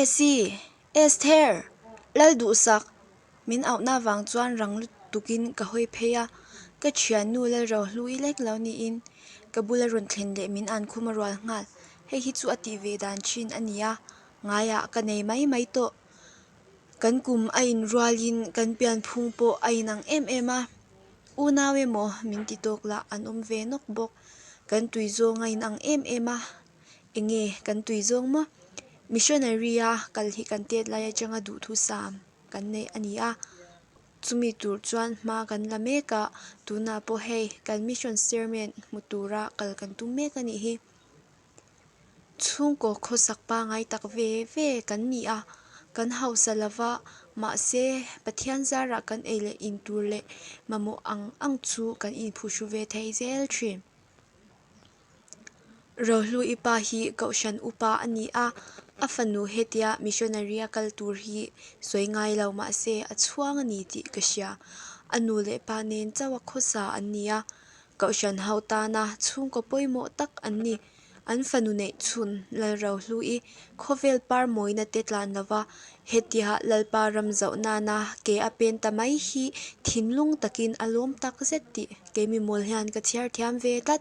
Esi! Esther! Lalduhsak! Min auhna vang chuan rang lutukin ka hawi phei a, ka thiannu Lalrohlui lek lo niin ka bula rawn thlen leh min an khum a rual nghal. Hei hi chu a tih ve dan thin a nia, ngaiah ka nei mai mai tawh. Kan kum a inrualin kan pianphung pawh a inang em em a, unau emaw min ti tawk lah an awm ve nawk bawk. Kan tui zawng a inang em em a, enge kan tui zawng maw? Missionary-a kal hi kan tet lai atanga duhthusam kan neih a ni a, chumi tur chuan hma kan la mek a, tunah pawh hei kan mission chairman hmu tura kal kan tum mek a nih hi. Chhungkaw khawsak pangai tak ve ve kan ni a, kan hausa lova, mahse Pathian zarah kan ei leh in tur leh mamawh ang ang chu kan inphuhru ve thei zel thin. Rohlu i pa hi Kohhran upa a ni a, a fanu hetia missionary a kal tur hi sawi ngai lo mahse a chhuang a ni tih ka hria. A nu leh pa nen chauh a khawsa an ni a, Kohhran ho tana chhungkaw pawimawh tak an ni. An fanu neih chhun Lalrohlu-i khawvel par mawina te tlan lova hetia Lalpa ram zoh nana ke a pen ta mai hi thinlung takin a lawm tak zet tih keimi mawl hian ka chhiar thiam ve tlat.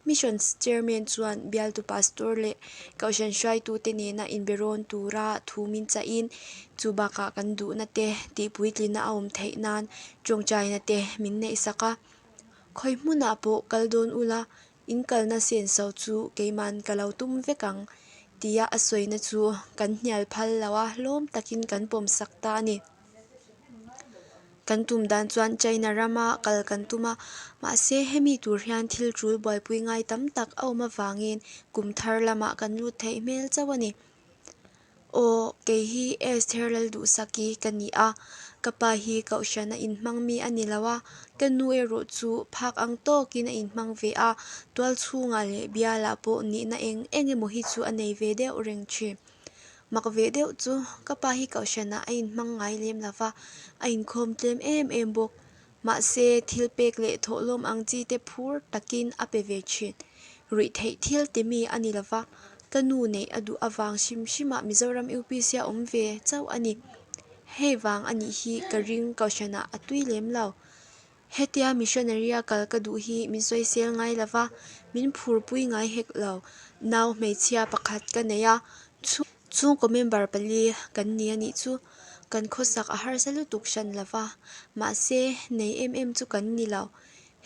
Missions Chairman chuan bialtu Pastor leh Kohhran hruaitute nena inberawn tura thu min chahin chu bakah kan duhna te tihpuitlina a awm theih nan tawngtaina te min neihsak a. Khawi hmunah pawh kal dawn ula, in kalna senso chu keiman ka lo tum vek ang tia a sawina chu kan hnial phal lo a, hlawm takin kan pawmsak ta a ni. Kan tum dan chuan China rama kal kan tum a, mahse hemi tur hian thil tul buaipui ngai tam tak a awm avangin kum thar lamah kan lut theih hmel chauh a ni. Aw, kei hi Esther Lalduhsaki ka ni a, ka pa hi Kohhran a inhmang mi a ni lo a, ka nu erawh chu phak ang tawkin a inhmang ve a, tual chhungah leh bialah pawh nihna eng eng emaw hi chu a nei ve deuh reng thin. Mak ve deuh chu ka pa hi Kohhranah a inhmang ngai lem lo va, a inkhawm tlem em em bawk. Mahse, thil pek leh thawhlawm ang chi te phur takin a pe ve thin. Ruih theih thil ti mi a ni lo va, ka nu neih a duh avang hrim hrimah Mizoram UPC a awm ve chauh a ni. Hei vang a nih hi ka ring Kohhranah a tui lem lo. Hetia missionary a kal ka duh hi min sawisel ngai lo va, min phurpui ngai hek lo. Nau hmeichhia pakhat ka nei a, chhungkaw member pali kan ni a nih chu. Kan khawsak a harsa lutuk hran lo va, mahse nei em em chu kan ni lo.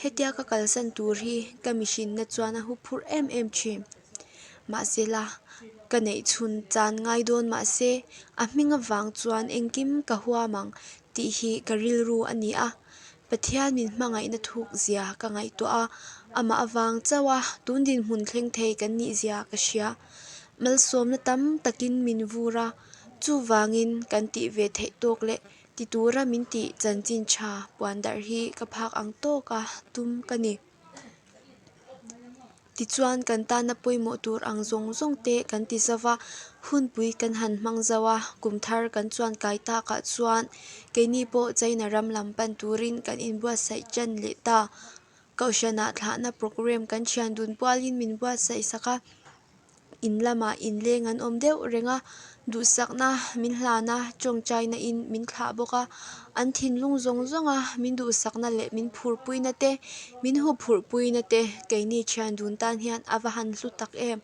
Hetia ka kalsan tur hi ka mihrinna chuan a huphurh em em thin. Mahse la, ka neih chhun chan ngai dawn mahse a hming avang chuan engkim ka huam ang tih hi ka rilru a ni a, Pathian min hmangaihna thuk zia ka ngaihtuah a, amah avang chauh a tun dinhmun thleng thei kan nih zia ka hria. Malsawmna tam takin min vur a, chuvangin kan tih ve theih tawk leh ti tura min tih chanchin tha puan darh hi ka phak ang tawk a tum ka ni. Tichuan kan tana pawimawh tur ang zawng zawng te kan ti zo va, hunpui kan han hmang zo a, kum thar kan chuan kai takah chuan keini pawh China ram lam pan turin kan inbuatsaih tan leh ta. Kohhranah thlahna programme kan thian dun pualin min buatsaih sak a. In lamah inleng an awm deuh reng a, duhsakna min hlan a, tawngtaina in min thlah bawk a, an thinlung zawng zawng a min duhsakna leh min phurpuina te, min huphurhpuina te keini thian dun tan hian a va han hlu tak em.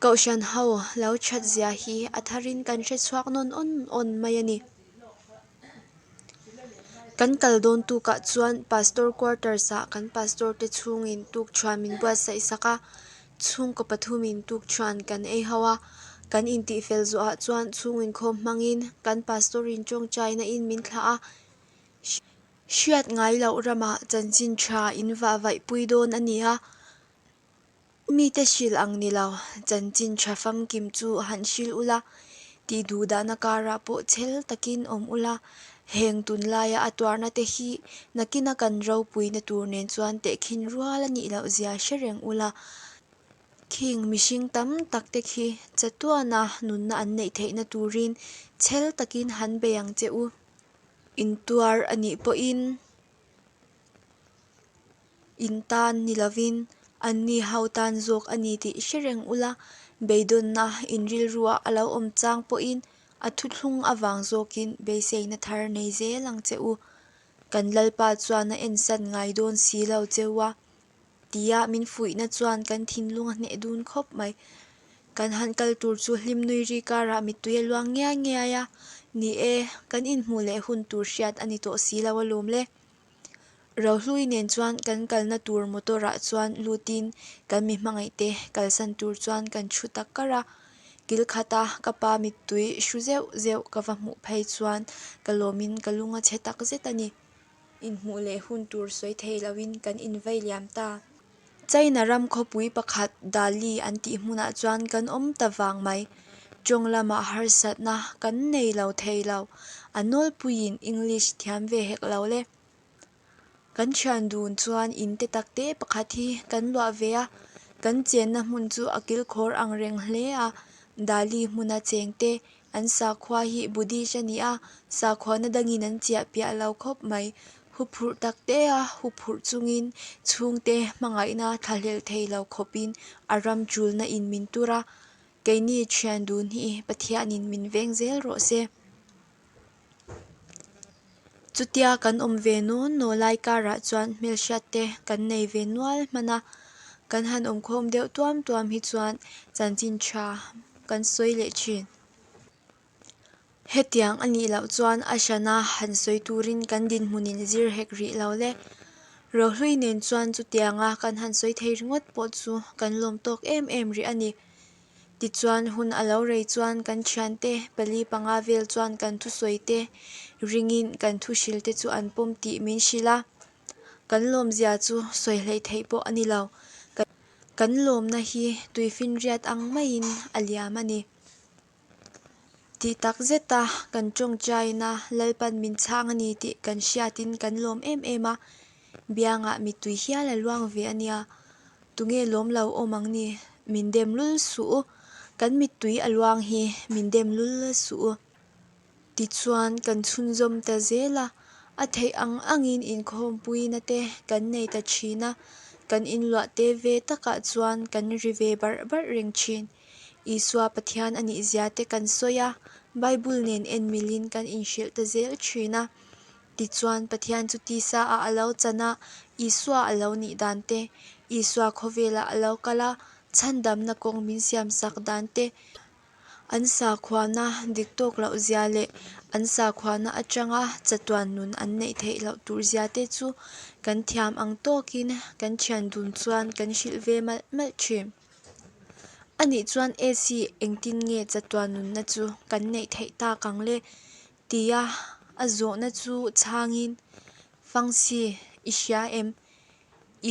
Kohhran ho lo that zia hi a tharin kan hrechhuak nawn awn awn mai a ni. Kan kal dawn tukah chuan Pastor Quarters ah kan Pastor te chhungin tukṭhuan min buatsaih sak a, chhungkaw pathumin tukṭhuan kan ei ho a, kan intihfel zawhah chuan chhung inkhawm hmangin kan Pastor in tawngtaina in min thlah a, hriat ngai loh ramah chanchin tha in vah vaihpui dawn a ni a. Mite hrilh ang ni lo, chanchin tha famkim chu han hrilh ula, tih duh dahna karah pawh chhel takin awm ula, heng tunlaia a tuarna te hi nakina kan ropuina tur nen chuan tehkhin rual a nih loh zia hre reng ula, khing mihring tam tak te khi chatuana nunna an neih theihna turin chhel takin han bei ang che u. Intuar a nih pawhin. In tan ni lovin anni ho tan zawk a ni tih hre reng ula, Beidawnna in rilruah a lo awm chang pawhin a thuthlung avang zawkin beiseina thar nei zel ang che u. Kan Lalpa chuan a ensan ngai dawn si lo che u a, tia min fuihna chuan kan thinlung a hneh dun khawp mai. Kan han kal tur chu hlim nui ri karah mittui a luang ngiai ngiai a, ni e, kan inhmuh leh hun tur hriat a ni tawh si lo alawm le. Rohlui nen chuan kan kalna tur motor ah chuan lutin kan mi hmangaihte kalsan tur chuan kan thu tak kar a, kil khata ka pa mittui hru zeuh zeuh ka va hmuh phei chuan ka lawmin ka lung a chhe tak zet a ni. Inhmuh leh hun tur sawi thei loin kan invei liam ta. China ram khawpui pakhat Dali an tih hmunah chuan kan awm ta vang mai. Tawng lamah harsatna kan nei lo thei lo, a nawlpuiin English thiam ve hek lo le. Kan thian dun chuan in te tak te pakhat hi kan luah ve a, kan chenna hmun chu a kilkhawr ang reng hle a, Dali hmuna cheng te An sakhua hi Buddhist a ni a, sakhuana dangin an chiah piah lo khawp mai. Huphurh tak te a huphurh chungin chhungte hmangaihna thlahlel thei lo khawpin a ram chulna in min tur a, keini thian dun hi Pathianin min veng zel rawh se. Chutia kan awm ve nawn naw lai karah chuan hmelhriat te kan nei ve nual hman a, kan han awmkhawm deuh tuam tuam hi chuan chanchin tha kan sawi leh thin. Hetiang a nih loh chuan a hrana han sawi turin kan dinhmunin zir hek rih lo le. Rohlui nen chuan chutianga kan han sawi thei ringawt pawh chu kan lawm tawk em em rih a ni. Tichuan hun a lo rei chuan kan thiante pali panga vel chuan kan thusawi te ringin kan thuhril te chu an pawm tih min hrilh a. Kan lawmzia chu sawi hleih theih pawh a ni lo. Kan lawmna hi tuifinriat ang maiin a liam a ni. Tih tak zeta kan tawngtaina Lalpan min chhang a ni tih kan hriatin kan lawm em em a, biangah mittui hial a luang ve a nia. Tunge lawm lo awm ang ni? Min dem lul suh u. Kan mittui a luang hi min dem lul suh u. Tichuan kan chhunzawm ta zel a, a theih ang angin inkhawmpuina te kan nei ta thin a, kan inluah te ve takah chuan kan ri ve barh barh reng thin. Isua Pathian a nih zia te kan sawi a, Bible nen en milin kan inhrilh ta zel thin a. Tichuan Pathian chu tisa ah a lo chan a, Isua a lo nih dan te, Isua khawvelah a lo kal a, chhandamna kawng min siamsak dan te, An sakhuana dik tawk loh zia leh an sakhuana atanga chatuan nun an neih theih loh tur zia te chu kan thiam ang tawkin kan thian dun chuan kan hrilh ve malh malh thin. A nih chuan AC engtin nge chatuan nunna chu kan neih theih tak ang le? Tia a zawhna chu chhangin, Fangsi, i hria em?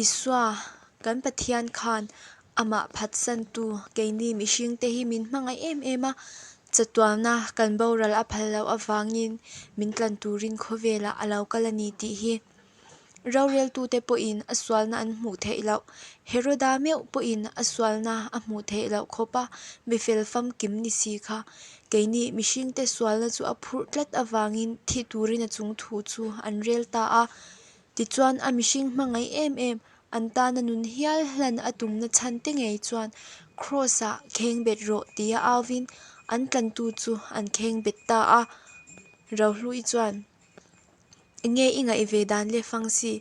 Isua, kan Pathian khan amah phatsantu keini mihringte hi min hmangaih em em a, chatuana kan boral a phal loh avangin min tlan turin khawvelah a lo kal a ni tih hi roreltute pawhin a sualna an hmuh theih loh, Heroda meuh pawhin a sualna a hmuh theih loh khawpa mifel famkim ni si kha keini mihringte sualna chu a phurh tlat avangin thi turin a chung thu chu an rel ta a. Tichuan a mihring hmangaih em em, an tana nun hial hlan a tumna chhan te ngei chuan Kraws-ah kheng bet rawh tia auvin an tlantu chu an kheng bet ta a. Rohlui chuan, Enge i ngaih ve dan le Fangsi,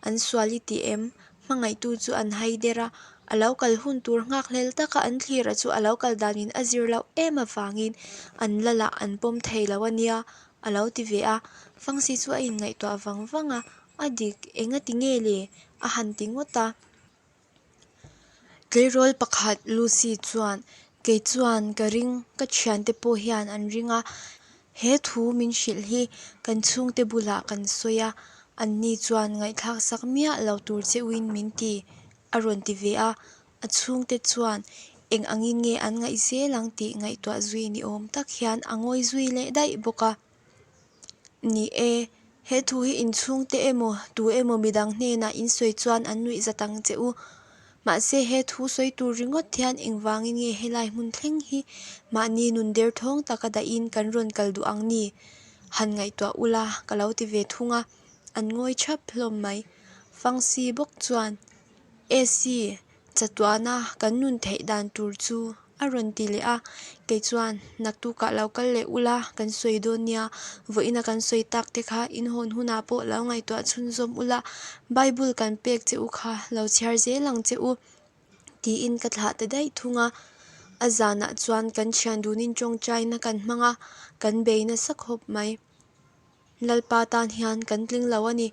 an sual i ti em? Hmangaihtu chu an hai der a, a lo kal hun tur nghakhlel taka an thlira chu a lo kal danin a zir loh em avangin an lalah an pawm thei lo a nia, A lo ti ve a, Fangsi chu a inngaihtuah vang vang a, A dik, enga ti nge le? a han ti ngawt a. Tleirawl pakhat Lucy chuan, Kei chuan ka ring, ka thiante pawh hian an ring a, he thu min hrilh hi kan chhungte bulah kan sawi a, anni chuan ngaihthlak sak miah lo tur che uin min ti, a rawn ti ve a, A chhungte chuan eng angin nge an ngaih zel ang tih ngaihtuah zui ni awm tak hian a ngawi zui leh daih bawk a. Ni e, he thu hi inchhungte emaw tu emaw midang hnenah in sawi chuan an nuih zat ang che u. Mahse he thu sawi tur ringawt hian engvangin nge helai hmun thleng hi mahni nun derthawng taka dahin kan rawn kal duh ang ni? Han ngaihtuah ula ka lo ti ve thung a, an ngawi thap hlawm mai. Fangsi bawk chuan. AC, Chatuana kan nun theih dan tur chu A rawn ti leh a, kei chuan, Naktukah lo kal leh ula, kan sawi dawn nia, vawiina kan sawi tak te kha in hawn hunah pawh lo ngaihtuah chhunzawm ula, Bible kan pek che u kha lo chhiar zel ang che u, tiin ka thlah ta daih thung a. A zanah chuan kan thian dunin tawngtaina kan hmang a, kan bei nasa khawp mai. Lalpa tan hian kan tling lo a ni.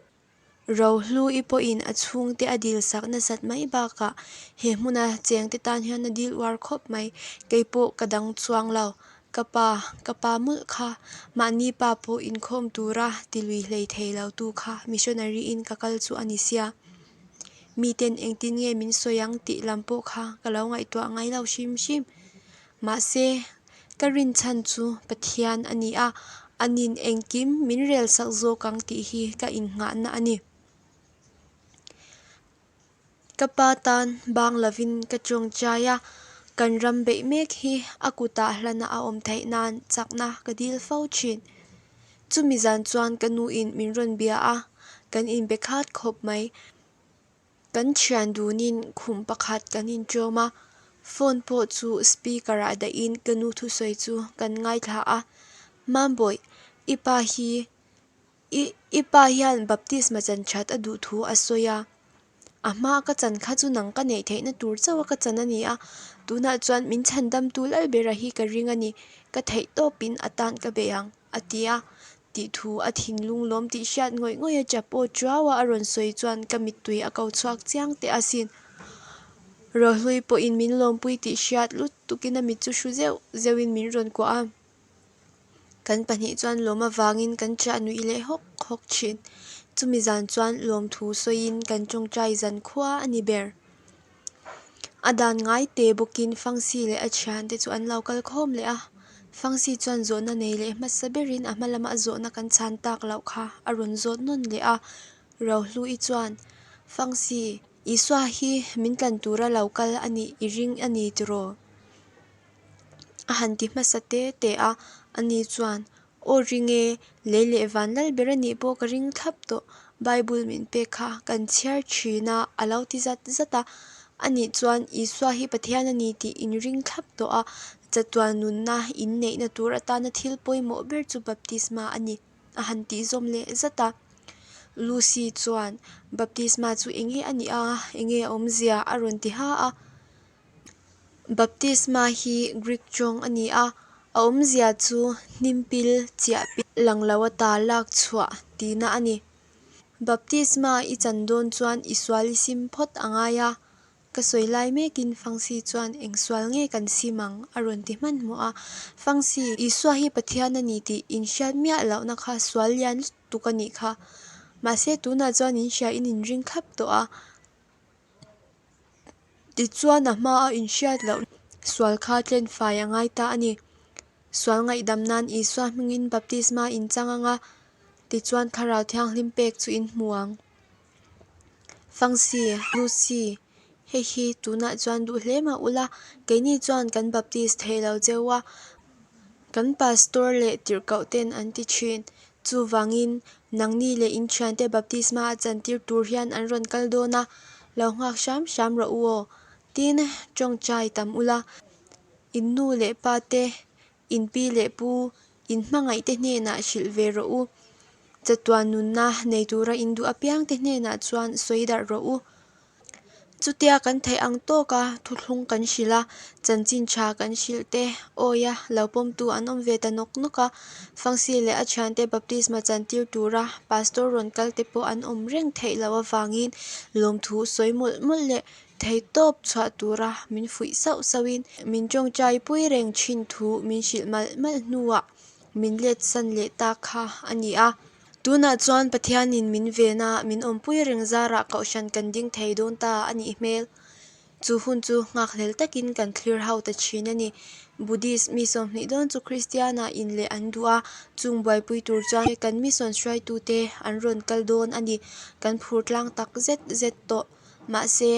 Rohlu-i pawhin a chhungte a dil sak nasat mai bakah he hmuna chengte tan hian a dil uar khawp mai. Kei pawh ka dang chuang lo. Ka pa, ka pa mawlh kha. Mahni pa pawh inkhawm tura ti lui hlei thei lo tu kha missionary in ka kal chu a ni sia. Miten engtin nge min sawi ang tih lam pawh kha ka lo ngaihtuah ngai lo hrim hrim. Mahse, ka rinchhan chu Pathian a ni a, anin engkim min rel sak zawk ang tih hi ka innghahna a ni. Ka pa tan bang lovin ka tawngtai a, kan ram beih mek hi a kutah hlana a awm theih nan chakna ka dil fo thin. Chumi zan chuan ka nuin min rawn bia a, kan inbe khat khawp mai. Kan thian dunin khum pakhat kan inṭawm a, phone pawh chu speaker ah dahin ka nu thusawi chu kan ngaithla a, Mambawih, i pa hi i i pa hian baptisma chan that a duh thu a sawi a, a hma ka chan kha chu nang ka neih theihna tur chauh a ka chan a ni a, tunah chuan min chhandamtu Lalbera hi ka ring a ni, ka theih tawpin a tan ka bei ang, a ti a. Tih thu a thinlung lawm tih hriat ngawih ngawih a chap aw tuau a a rawn sawi chuan ka mittui a ko chhuak chiang teh asin. Rohlui pawhin min lawmpui tih hriat lutukin a mit chu hru zeuh zeuhin min rawn kuah a. Kan pahnih chuan lawm avangin kan ṭah nuih leh hawk hawk ṭhin. Chumi zan chuan lawmthu sawiin kan ṭawngṭai zan khua a ni ber. A dan ngai te bawkin Fangsi leh a thiante chu an lo kal khawm leh a, Fangsi chuan zawhna nei leh hmasa berin a hma lama zawhna kan chhan tak loh kha a rawn zawt nawn leh a, Rohlu-i chuan, Fangsi, Isua hi min tlan tura lo kal a nih i ring a ni tiraw? A han ti hmasa te te a, ani chuan, Aw ring e, lei leh van lal ber a nih pawh ka ring thlap tawh, Bible min pek kha kan chhiar thin a, a lo ti zat zat a. Ani chuan, Isua hi Pathian a ni tih in ring thlap tawh a, chatuan nunna in neihna tur atana thil pawimawh ber chu baptisma a ni, a han tih zawm leh zat a. Lucy chuan, Baptisma chu enge a nih a, enge a awmzia? a rawn ti ha a. Baptisma hi Greek tawng a ni a, a awmzia chu hnimpil chiah pil lang lo ata lak chhuah tihna a ni. Baptisma i chan dawn chuan i sual i sim phawt a ngai a, ka sawi lai mekin Fangsi chuan eng sual nge kan sim ang a rawn ti hmanhmawh a. Fangsi, Isua hi Pathian a ni tih inhriat miah lohna kha sual lian lutuk a nih kha. Mahse tunah chuan inhria in inring thlap tawh a. Tichuan a hmaa inhriat loh sual kha tlen fai a ngai ta a ni. Sual ngaihdam nan Isua hmingin baptisma in chang ang a, tichuan Thlarau Thianghlim pek chu in hmu ang. Fangsi, Lucy, hei hi tunah chuan duh hle mah ula, keini chuan kan baptis thei lo cheu a, kan pastor leh tirhkoh ten an ti thin. Chuvangin, nangni leh in thiante baptisma a chantir tur hian an rawn kal dawn a, lo nghak hram hram rawh u aw. Tin, tawngtai tam ula, in nu leh pa te, in pi leh pu, in hmangaih te hnenah hrilh ve rawh u. Chatuan nunna nei tura in duh apiang te hnenah chuan sawi darh rawh u. Chutia kan theih ang tawka thuthlung kan hrilh a, chanchin tha kan hrilh te, awi a, lo pawmtu an awm ve ta nawk nawk a. Fangsi leh a thiante baptisma chantir tura pastor rawn kal te pawh an awm reng theih loh avangin lawmthu sawi mawlh mawlh leh theihtawp chhuah tura min fuih sauh sauhin min tawngtai pui reng thin thu min hrilh malh malh hnuah min let san leh ta kha a ni a. Tunah chuan Pathianin min ven a, min awmpui reng zarah kohhran kan ding thei dawn ta a nih hmel. Chu hun chu nghakhlel takin kan thlir ho ta thin a ni. Buddhist mi 20 dawn chu Kristiana in leh an duh a, chung buaipui tur chuan kan mission hruaitute an rawn kal dawn a ni. Kan phur tlang tak zet zet tawh. Mahse,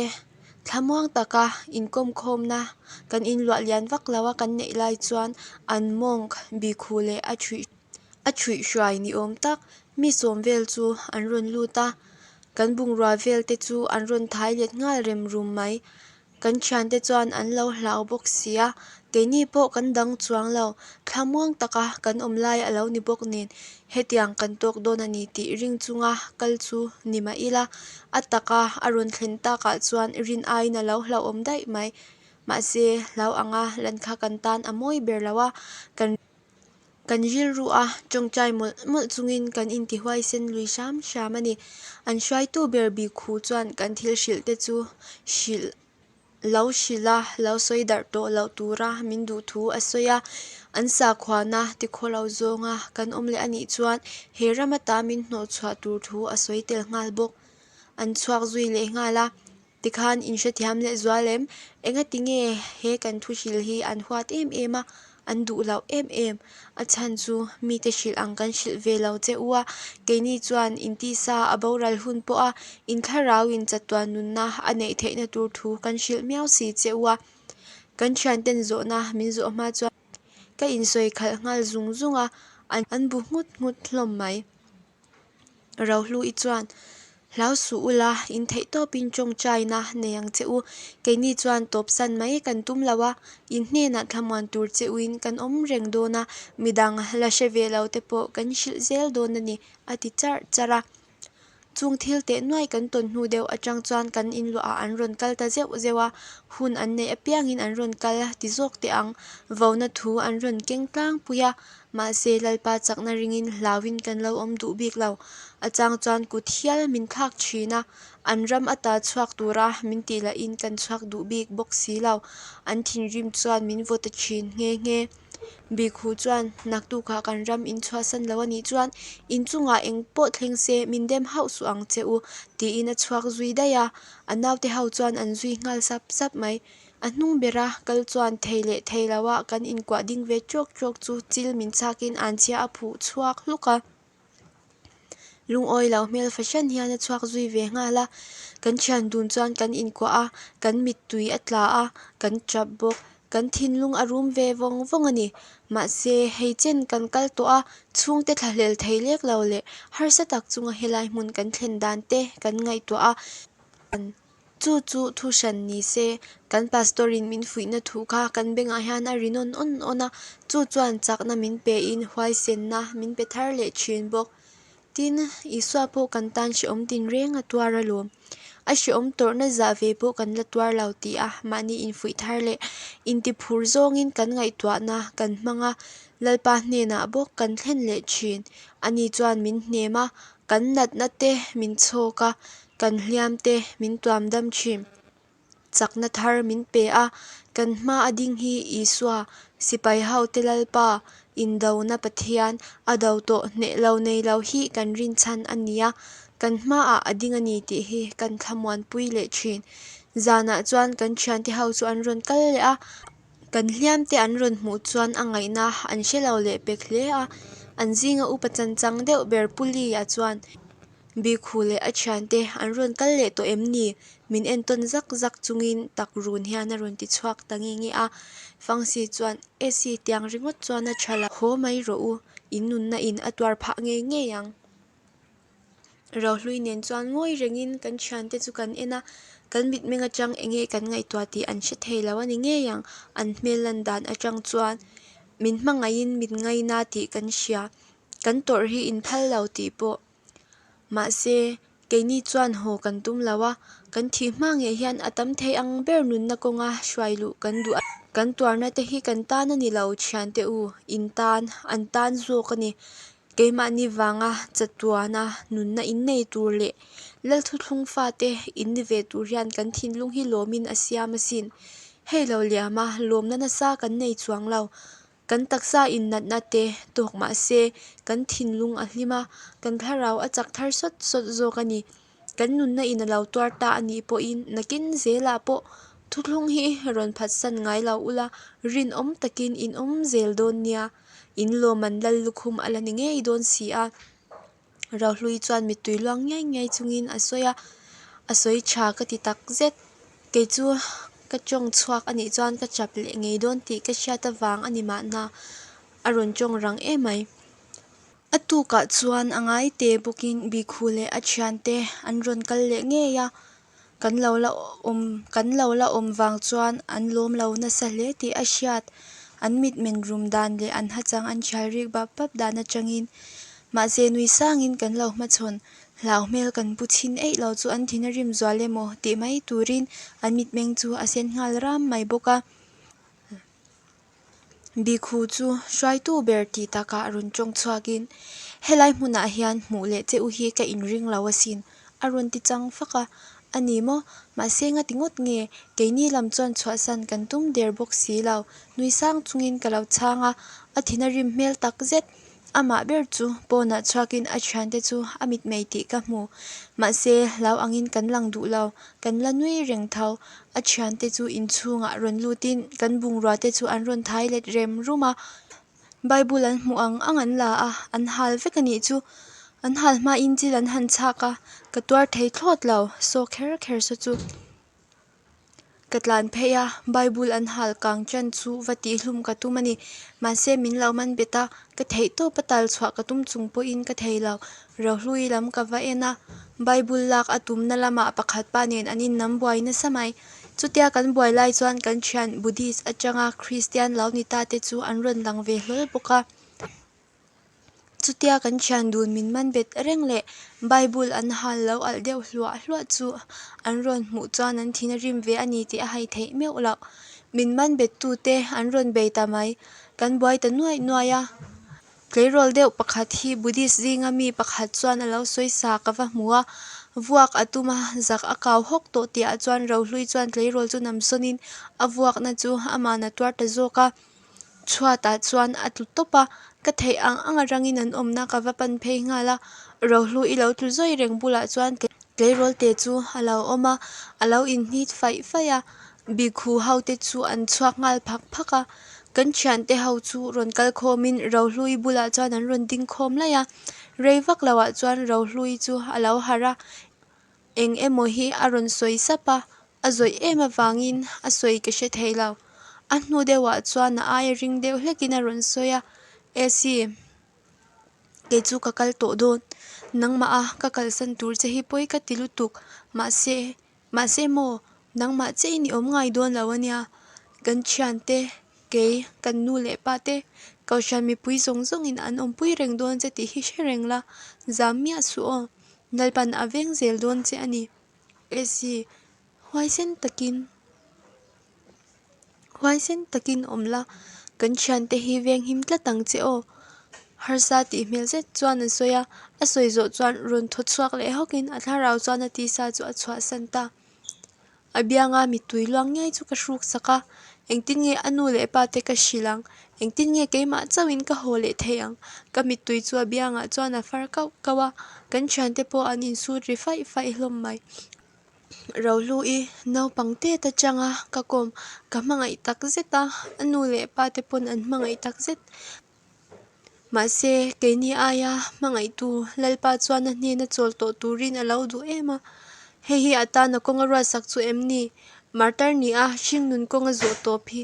thlamuang taka inkawmkhawmna kan inluah lian vak lo a kan neih lai chuan an monk bikhu leh a thuih A thuih hruai ni awm tak mi sawm vel chu an rawn lut a, kan bungrua vel te chu an rawn thai let nghal rem rum mai. Kan thiante chuan an lo hlau bawk si a, keini pawh kan dang chuang lo. Thlamuang taka kan awm lai a lo ni bawk nen, hetiang kan tawk dawn a ni tih ring chunga kal chu ni mah ila, a taka a rawn thlen takah chuan rin aiin a lo hlauhawm daih mai. Mahse, hlau anga lan kha kan tan a mawi ber lo a, kan. Kan rilru a tawngtai mawlh mawlh chungin kan intihuaisen lui hram hram a ni. An hruaitu ber Bikhu chuan kan thil hrilh te chu hrilh lo hrilh a, lo sawi darh tawh loh tura min duh thu a sawi a. An sakhuana tikhawlo zawnga kan awm leh a nih chuan he ram ata min hnawhchhuah tur thu a sawi tel nghal bawk. An chhuak zui leh nghal a. Tikhan in hrethiam leh zual em? Engati nge he kan thu hrilh hi an huat em em a, an duh loh em em? A chhan chu mite hrilh ang kan hrilh ve lo che u a, keini chuan in tisa a boral hun pawh a in thlarauin chatuan nunna a neih theihna tur thu kan hrilh miau si che u a. Kan thianten zawhna min zawh hma chuan ka insawi khalh nghal zung zung a, an bu nghut nghut hlawm mai. Rohlu-i chuan, Hlau suh ula, in theih tawpin tawngtaina nei ang che u. Keini chuan tawpsan mai kan tum lo a, in hnenah thlamuan tur che uin kan awm reng dawn a, midang la hre ve lo te pawh kan hrilh zel dawn a ni, a ti charh charh a. Chung thil teh nuai kan tawn hnu deuh atang chuan kan inluahah an rawn kal ta zeuh zeuh a, hun an neih apiangin an rawn kal ti zawk teh ang, vona thu an rawn keng tlangpui a, Mahse, Lalpa chakna ringin hlauin kan lo awm duh bik lo. A chang chuan kut hial min thlak thin a, an ram ata chhuak tura min tih lahin kan chhuak duh bik bawk si lo. An thinrim chuan min vaw ta thin nghe nghe. Bikhu chuan, Naktukah kan ram in chhuahsan lo a nih chuan in chungah eng pawh thleng se min dem hauh suh ang che u, tiin a chhuak zui daih a. A naute ho chuan an zui nghal sap sap mai. A hnung bera kal chuan thei leh thei loah kan inkuah ding ve trawk trawk chu chil min chhakin an chhia a phuh chhuak hluk a. Lungawi lo hmel fahran hian a chhuak zui ve nghal a, kan thian dun chuan kan inkuah a, kan mittui a tla a, kan tap bawk. Kan thinlung a rum ve vawng vawng a ni. Mahse, hei chen kan kal tawh a, chhungte thlahlel thei lek lo leh harsa tak chunga helai hmun kan thlen dan te kan ngaihtuah a. Chu chu thu hran ni se, kan pastor in min fuihna thu kha kan bengah hian a ri nawn awn awn a, chu chuan chakna min pein huaisenna min pe thar leh thin bawk. Tin, Isua pawh kan tan hrehawm tinreng a tuar alawm. A hrehawm tawrhna zah ve pawh kan la tuar lo ti a, mahni infuih thar leh intiphur zawngin kan ngaihtuahna kan hmang a, Lalpa hnenah bawk kan thlen leh thin. Ani chuan min hnem a, kan natna te min chhawk a, Kan hliam te min tuam dam thin. Chakna thar min pe a, kan hma a ding hi Isua, sipai ho te Lalpa, indona Pathian, a do tawh hneh lo nei lo hi kan rinchhan a nia, kan hmaah a ding a ni tih hi kan thlamuanpui leh thin. Zanah chuan kan thiante ho chu an rawn kal leh a, kan hliam te an rawn hmuh chuan a ngaihna an hre lo leh pek hle a, an zinga upa chanchang deuh ber Pu Lee-a chuan, Bikhu leh a thiante an rawn kal leh tawh em ni? Min entawn zak zak chungin tak run hian a rawn ti chhuak ta nge nge a. Fangsi chuan, Esi tiang ringawt chuan a tha lo. Haw mai rawh u, in nunna in a tuar phah ngei ngei ang. Rohlui nen chuan ngawi rengin kan thiante chu kan en a, kan mitmeng atang enge kan ngaihtuah tih an hre thei lo a ni ngei ang. An hmel lan dan atang chuan min hmangaihin min ngaina tih kan hria. Kan tawrh hi in phal lo tih pawh. Mahse, keini chuan haw kan tum lo a, kan thih hma ngei hian a tam thei ang ber nunna kawnga hruai luh kan duh a. Kan tuarna te hi kan tan a ni lo, thiante u, in tan, an tan zawk a ni. Keimahni vanga chatuana nunna in nei tur leh Lalthuthlung fate in ni ve tur hian kan thinlung hi lawmin a siam asin. Hei lo liama lawmna nasa kan nei chuang lo. Kan taksa in natna te tawk mah se, kan thinlung a hlim a, kan thlarau a chak thar sawt sawt zawk a ni. Kan nunna in a lo tuar ta a nih pawhin nakin zelah pawh thuthlung hi rawn phatsan ngai lo ula, rinawm takin in awm zel dawn nia. In lawm an lal lukhum a la ni ngei dawn si a. Rohlui chuan mittui luang ngiai ngiai chungin a sawi a, a sawi tha ka ti tak zet. Kei chu ka tawng chhuak a nih chuan ka chap leh ngei dawn tih ka hriat avang a ni mahna a rawn tawng rang em mai. A tukah chuan a ngai te bawkin Bikhu leh a thiante an rawn kal leh ngei a. Kan lo la awm kan lo la awm vang chuan an lawm lo nasa hle tih a hriat. An mit men rum dan leh an hachang an thial rik bap bap dan atangin. Mahse nui sangin kan lo hmachhawn. Hlau hmel kan pu chhin eih lo chu an thin a rim zual emaw tih mai turin an mitmeng chu a sen nghal ram mai bawk a. Bikhu chu hruaitu ber tih takah rawn tawng chhuakin, Helai hmunah hian hmuh leh che u hi ka inring lo asin, a rawn ti chang fak a. A ni maw? Mahse ngati ngawt nge? Keini lam chuan chhuahsan kan tum der bawk si lo. Nui sang chungin ka lo chhang a, a thin a rim hmel tak zet. Amah ber chu pawnah chhuakin a thiante chu a mitmei tih ka hmu. Mahse, hlau angin kan lang duh lo, kan la nui reng tho. A thiante chu inchhungah rawn lutin kan bungrua te chu an rawn thai let rem rum a. Bible an hmuh ang ang an la a, an hal vek a nih chu. An hal hmain chil an han chhak a, ka tuar thei thlawt lo, saw kher kher saw chu. Ka tlan phei a, Bible an hal kang chan chu va tihhlum ka tum a ni. Mahse min lo man bet a, ka theih tawp a tal chhuah ka tum chung pawhin ka thei lo. Rohlui lam ka va en a, Bible lak a tumna lamah pakhat pa nen an innam buai nasa mai. Chutia kan buai lai chuan kan thian Buddhist atanga Christian lo ni ta te chu an rawn lang ve hlawl bawk a. Chutia kan thian dun min man bet reng leh Bible an hal lo alh deuh hluah hluah chu an rawn hmuh chuan an thin a rim ve a ni tih a hai theih meuh loh. Min man bet tute an rawn bei ta mai. Kan buai ta nuaih nuaih a. Tleirawl deuh pakhat hi Buddhist zinga mi pakhat chuan a lo sawi sa ka va hmu a. Vuak a tum a, zak a kau hawk tawh tihah chuan Rohlui chuan tleirawl chu namsawnin a vuakna chu aman a tuar ta zawk a. Chhuatah chuan a tlu tawp a, ka theih ang ang atangin an awmna ka va pan phei nghal a, Rohlu i lo tlu zawi reng bulah chuan tleirawl te chu a lo awm a, a lo inhnit faih faih a, bikhu ho te chu an chhuak nghal phak phak a, kan thiante ho chu rawn kal khawmin Rohlui bulah chuan an rawn ding khawm laih a, rei vak loah chuan Rohlui chu a lo harh a, Eng emaw hi a rawn sawi sap a, a zawih em avangin a sawi ka hre thei lo. A hnu deuhah chuan a aia ring deuh hlekin a rawn sawi a, Esi, kei chu ka kal tawh dawn. Nangmah a ka kalsan tur che hi pawi ka ti lutuk. Mahse, mahse maw, nangmah chiahin i awm ngai dawn lo ania. Kan thiante Kei, kan nu leh pa te, Kohhran mipui zawng zawngin an awmpui reng dawn che tih hi hre reng la, zam miah suh aw. Lalpan a veng zel dawn che a ni. Esi, huaisen takin, huaisen takin awm la, kan thiante hi venghim tlat ang che aw. Harsa tih hmel zet chuan a sawi a, a sawi zawh chuan rawn thaw chhuak leh hawkin a thlarau chuan a tisa chu a chhuahsan ta. A bianga mittui luang ngei chu ka hruk sak a, engtin nge a nu leh pa te ka hrilh ang, engtin nge keimah chauhin ka haw leh thei ang, ka mittui chu a biangah chuan a far kauh kauh a, kan thiante pawh an insut ri faih faih hlawm mai. Rohlu-i naupang tet atanga ka kawm, ka hmangaih tak zet a, a nu leh pa te pawn an hmangaih tak zet. Mahse, keini aia hmangaihtu Lalpa chuan a hnena chawl tawh turin a lo duh em a. Hei hi a tana kawng a ruatsak chu em ni? Martar ni a hringnun kawng a zawh tawp hi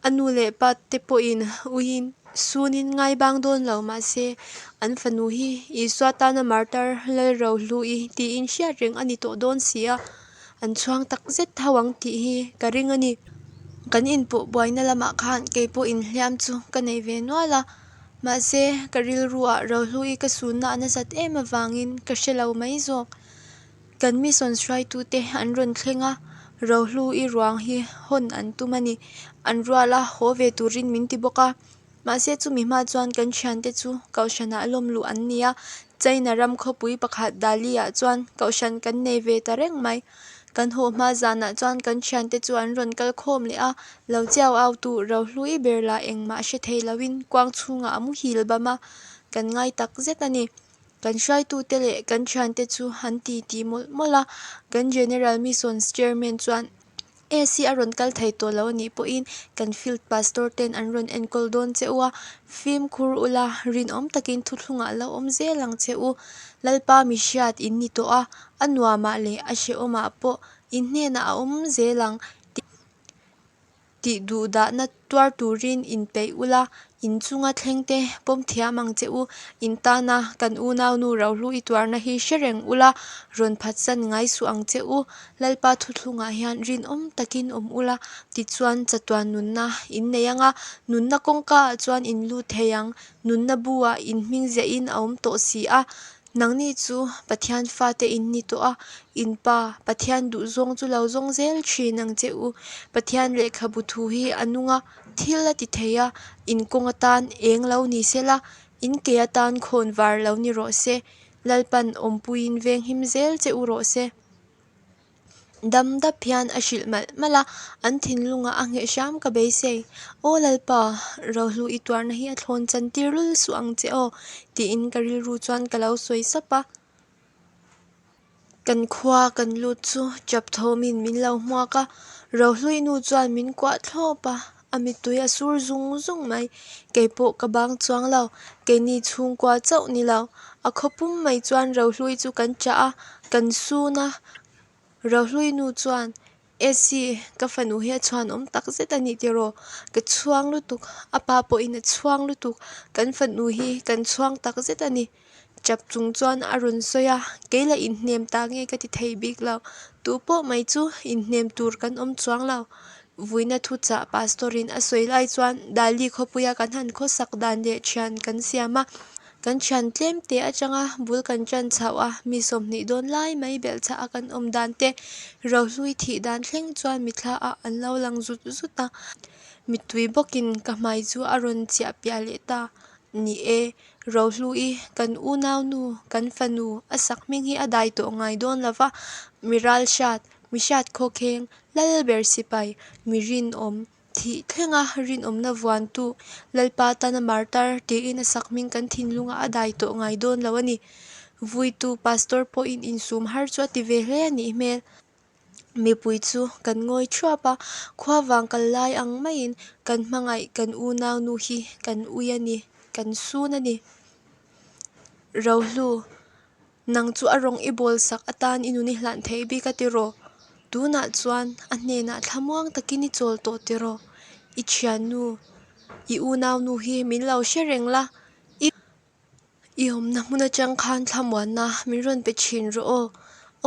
a nu leh pa te pawhin uiin sunin ngai bang dawn lo mahse, an fanu hi Isua tana martar Lalrohlu-i tiin hriat reng a ni tawh dawn si a. An chhuang tak zet tho ang tih hi ka ring a ni. Kan inpawh buaina lamah khan kei pawh inhliam chu ka nei ve nual a, mahse ka rilruah Rohlu-i ka sunna a nasat em avangin ka hre lo mai zawk. Kan mission hruaitute an rawn thleng a, Rohlu-i ruang hi hawn an tum a ni. An rual a, haw ve turin min ti bawk a. Mahse chumi hma chuan kan thiante chu Kohhranah lawm luh an ni a, China ram khawpui pakhat Dali-ah chuan Kohhran kan nei ve ta reng mai. Kan haw hma zanah chuan kan thiante chu an rawn kal khawm leh a, lo chiau au tu Rohlui ber lah engmah hre thei loin kuang chhungah a muhil bam a, kan ngai tak zet a ni. Kan hruaitute leh kan thiante chu an ti ti mawlh mawlh a, kan General Missions Chairman chuan AC a rawn kal thei tawh lo anih pawhin kan field pastor ten an rawn enkawl dawn che u a, fimkhur ula rinawm takin thuthlungah lo awm zel ang che u. Lalpa mi hriat in ni tawh a, a nuamah leh a hrehawmah pawh in hnenah a awm zel ang tih duhdahna tuar turin inpeih ula. In chunga thlengte pawm thiam ang che u. In tana kan unaunu rohlu i tuarna hi hre reng ula, rawn phatsan ngai suh ang che u. Lalpa thuthlungah hian rinawm takin awm ula, tichuan chatuan nunna in nei ang a, nunna kawngkaah chuan in lut thei ang. Nunna bu-ah in hming ziahin a awm tawh si a. Nangni chu Pathian fate in ni tawh a, in Pa, Pathian duhzawng chu lo zawng zel thin ang che u. Pathian lehkhabu thu hi a nung a, thil a ti thei a, in kawng atan eng lo ni se la, in ke atan khawn var lo ni rawh se. Lalpan awmpuiin venghim zel che u rawh se. Dam dap hian a hrilh malh malh a, an thinlungah a ngheh hram ka beisei. Aw Lalpa, rohlu i tuarna hi a thlawn chan tir lul suh ang che aw, tiin ka rilru chuan ka lo sawi sap a. Kan khua kan lut chu chap thawmin min lo hmuak a, rohlui nu chuan min kuah thlawp a, a mittui a sur zung zung mai. Keipawh ka bang chuang lo, keini chhungkua chauh ni lo. A khaw pum mai chuan rohlui chu kan chah a, kan sun a. Rohlui nu chuan, Esi, ka fanu hi a chhuanawm tak zet a nih tiraw? Ka chhuang lutuk, a pa pawhin a chhuang lutuk, kan fanu hi kan chhuang tak zet a ni. Chap chung chuan a rawn sawi a, kei la inhnem ta nge ka ti thei bik lo. Tu pawh mai chu inhnem tur kan awm chuang lo. Vuina thuchah Pastor in a sawi lai chuan Dali khawpuia kan han khawsak dan leh thian kan siam a. Kan thian tlem te atanga bul kan tan chhoh a, mi 20 dawn lai mai belh chhah a kan awm dan te rohlui thih dan thleng chuan mitthla ah an lo lang zut zut a. Mittui bawkin ka hmai chu a rawn chiah piah leh ta. Ni e, rohlui kan unaunu, kan fanu a sak hming hi a dai tawh ngai dawn lo va, mi ral hriat, mi hriat khawkheng, lal ber sipai, mi rinawm, Thih thlenga rinawmna vuantu Lalpa tana martar tiin a sakhming kan thinlungah a dai tawh ngai dawn lo a ni. Vuitu Pastor pawhin insum har chu a ti ve hle a nih hmel. Mipui chu kan ngawi thuap a, khua vang kal lai ang maiin kan hmangaih kan unau nu hi kan ui a ni, kan sun a ni. Rohlu. Nang chu a rawng i bawl sak atan i nun i hlanh thei bik a tiraw? Tunah chuan a hnenah thlamuang takin i chawl tawh tiraw? I thiannu, i unaunu hi min lo hre reng la, i i awmna hmun atang khan thlamuanna min rawn pe thin rawh aw.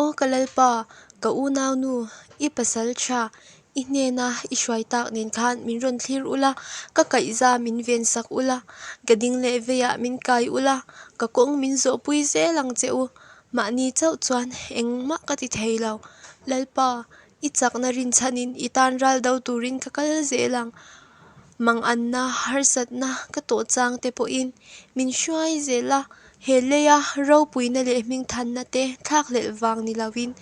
Aw ka Lalpa, ka unaunu, i pasal tha, I hnena i hruai tak nen khan min rawn thlir ula, ka kaihza min ven sak ula, ka ding leh veiah min kai ula, ka kawng min zawhpui zel ang che u. Mahni chauh chuan engmah ka ti thei lo. Lalpa, i chakna rinchhanin i tan ral do turin ka kal zel ang. Manganna, harsatna ka tawh chang te pawhin min hruai zel a, he leia ropuina leh hmingthanna te thlakhlelh vang ni loin,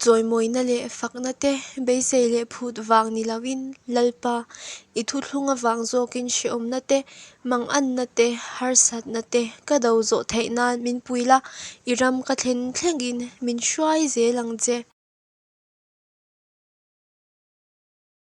Chawimawina leh fakna te, beisei leh phut vang ni loin Lalpa, i thuthlung avang zawkin hrehawmna te, manganna te, harsatna te ka do zawh theih nan min pui la, i ram ka thlen thlengin min hruai zel ang che.